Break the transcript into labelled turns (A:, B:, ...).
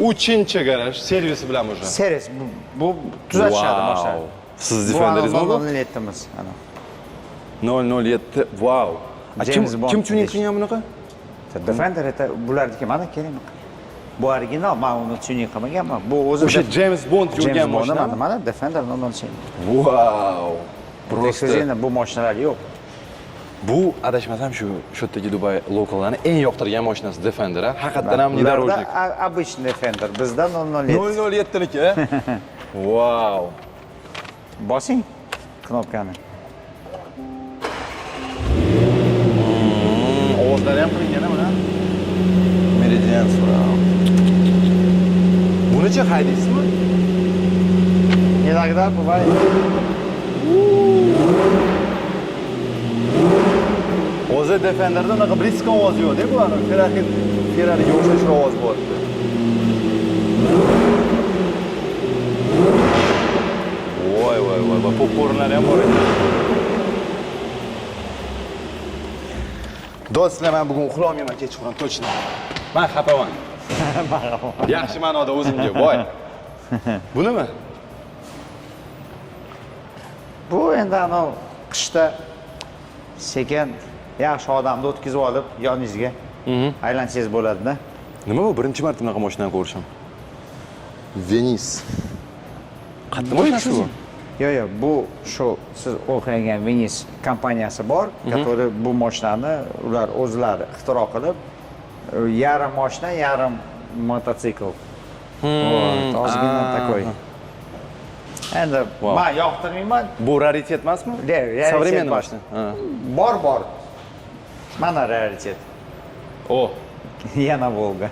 A: Uchinchi garaj servisi bilan уже.
B: Servis bu tuzatishadi
A: Vau.
B: mashina.
A: Siz Defenderingizmi bu?
B: 007 imiz ana.
A: 007. Vau. A kim
B: James Bond
A: kim tuning
B: deyish.
A: qilgan bunaqa?
B: Defender это bularniki, mana, keling. Bu original, man uni tuning qilmaganman. Bu o'zi
A: O'sha James Bond yurgan
B: James Bond.
A: mashinami?
B: Mana, mana Defender 007.
A: Vau. Просто
B: Просто bu mashinalar yo'q.
A: Bu, adashmasam, shu yerdagi Dubai locallarni eng yoqtirgan mashinasi Defender, a? Haqiqatdan ham
B: Ularda
A: внедорожник.
B: Обычный Defender, bizda 007.
A: 007niki. Vau.
B: Bosing knopkani.
A: Ovozlari ham qilingan mana. Meridian surround. Bunichi haydaysizmi?
B: Иногда бывает.
A: O'zi Defenderda unaqa близко ovoz yo'q-da, bu ana Ferrari, Ferrariga o'xshash ovoz bo'lyapti. Voy, voy, voy, voy, popkornlari ham bor ekan. Do'stlar, men bugun uxlolmayman kechqurun, точно. Men xafaman. Yaxshi ma'noda o'zimga, voy. Bu nima?
B: Bu endi anavi qishda sekin yaxshi odamni o'tkazib olib yoningizga aylansangiz bo'ladi-da.
A: Nima bu? Birinchi marta bunaqa mashinani ko'rishim. Venice. Qayerda mashinasi bu?
B: Yo'q, bu shu siz o'qigan Venice kompaniyasi bor, который bu mashinani ular o'zlari ixtiro qilib, yarim mashina, yarim mototsikl. Вот, ozgina такой. Endi man yoqtirmayman.
A: Bu raritet emasmi?
B: Не, raritet
A: Современный
B: emas.
A: mashina. Ha.
B: Bor, bor. Mana raritet.
A: O.
B: Yana Volga.